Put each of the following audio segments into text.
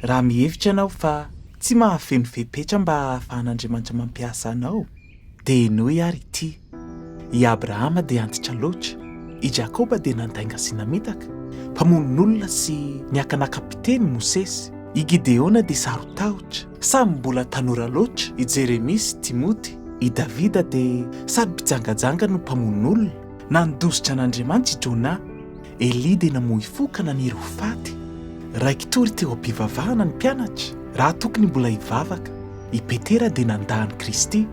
Raha mihevitra ianao fa tsy mahafeno fepetra mba hahafahan'Andriamanitra mampiasa anao, dia henoy ary ity, I Abrahama dia antitra loatra, i Jakoba dia nandainga sy namitaka, mpamono olona sy niakanakam-piteny Mosesy, i Gideona dia saro-tahotra, samy mbola tanora loatra i Jeremia sy Timoty, i Davida dia sady mpijangajanga no mpamono olona, nandositra an'Andriamanitra i Jonah, Elia dia namoy fo ka naniry ho faty. Raiki-tory teo am-pivavahana ny mpianatra, raha tokony mbola hivavaka. I Petera dia nandà an'i Kristy.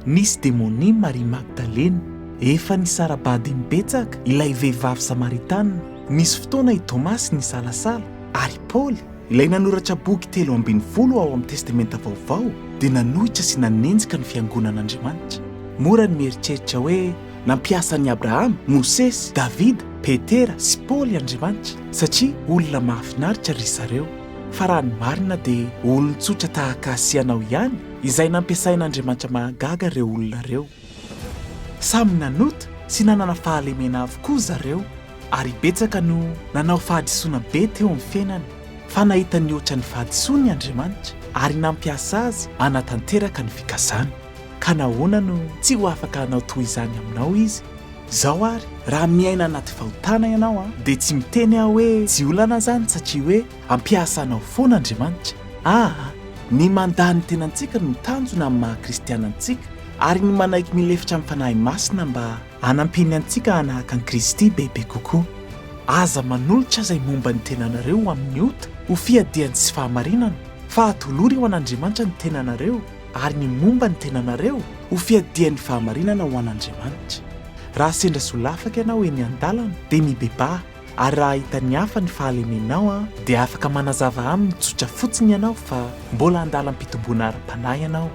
Nisy demonia Maria Magdalena. Efa nisara-bady imbetsaka ilay vehivavy samaritana. Nisy fotoana i Tomasy nisalasala, ary Paoly, ilay nanoratra boky 13 ao amin'ny Testamenta Vaovao, dia nanohitra sy nanenjika ny fiangonan'Andriamanitra. Mora ny mieritreritra hoe Nampiasa an'i Abrahama, Mosesy, Davida, Petera sy Paoly Andriamanitra, satria olona mahafinaritra ry zareo. Fa raha ny marina dia olon-tsotra tahaka ahy sy ianao ihany izay nampiasain'Andriamanitra mahagaga ireo olona ireo. Samy nanota sy nanana fahalemena avokoa zareo, ary betsaka no nanao fahadisoana be teo amin'ny fiainany. Fa nahita nihoatra ny fahadisoany Andriamanitra ary nampiasa azy hanatanteraka ny fikasany. Ka nahoana no tsy ho afaka hanao toy izany aminao Izy? Izao ary, raha miaina anaty fahotana ianao an, dia tsy miteny aho hoe tsy olana izany satria hoe hampiasa anao foana Andriamanitra. Aa! Ny mandà ny tenantsika no tanjona amin'ny maha kristiana antsika, ary ny manaiky milefitra amin'ny Fanahy Masina mba hanampiany antsika hanahaka an'i Kristy bebe kokoa. Aza manolotra izay momba ny tenanareo ho amin'ny ota, ho fiadian'ny tsy fahamarinana, fa atolory ho an'Andriamanitra ny tenanareo, ary ny momba ny tenanareo ho fiadian'ny fahamarinana ho an'Andriamanitra. Raha sendra solafaka ianao eny an-dalana, dia mibebaha, ary raha hitan'ny hafa ny fahalemenao, dia afaka manazava aminy tsotra fotsiny ianao fa mbola an-dalam-pitomboana ara-panahy ianao.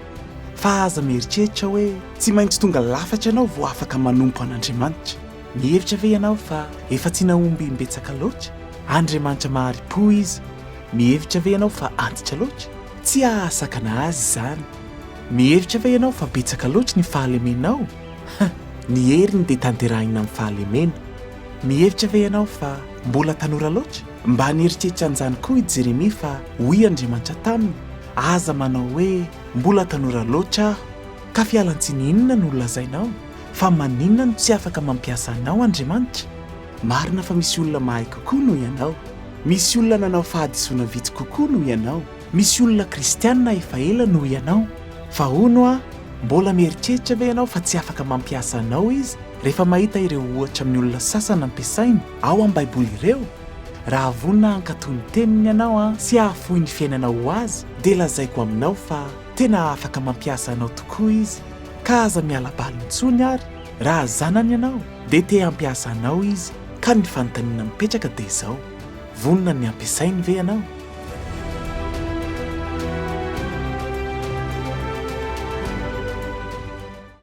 Fa aza mieritreritra hoe tsy maintsy tonga lafatra ianao vao afaka manompo an'Andriamanitra. Mihevitra ve ianao fa efa tsy nahomby imbetsaka loatra? Andriamanitra mahari-po Izy. Mihevitra ve ianao fa antitra loatra? Tsy hahasakana azy izany. Mihevitra ve ianao fa betsaka loatra ny fahalemenao? Huh! Ny heriny dia tanterahina amin'ny fahalemena. Mihevitra ve ianao fa mbola tanora loatra? Mba nieritreritra an'izany koa i Jeremia fa hoy Andriamanitra taminy, Aza manao hoe, 'Mbola tanora loatra aho. Ka fialan-tsiny inona no lazainao? Fa maninona no tsy afaka mampiasa anao Andriamanitra? Marina fa misy olona mahay kokoa noho ianao. Misy olona nanao fahadisoana vitsy kokoa noho ianao. Misy olona kristianina efa ela noho ianao. Fa hono hoa, mbola mieritreritra ve ianao fa tsy afaka mampiasa anao izy rehefa mahita ireo ohatra amin'ny olona sasany ampiasainy ao amin'ny Baiboly ireo? Raha vonona hankatò ny teniny ianao sy hahafoy ny fiainanao ho azy, dia lazaiko aminao fa tena afaka mampiasa anao tokoa izy. Ka aza miala bala intsony ary raha zanany ianao dia te hampiasa anao izy ka ny fanontaniana mipetraka dia izao, vonona ny hampiasainy ve ianao?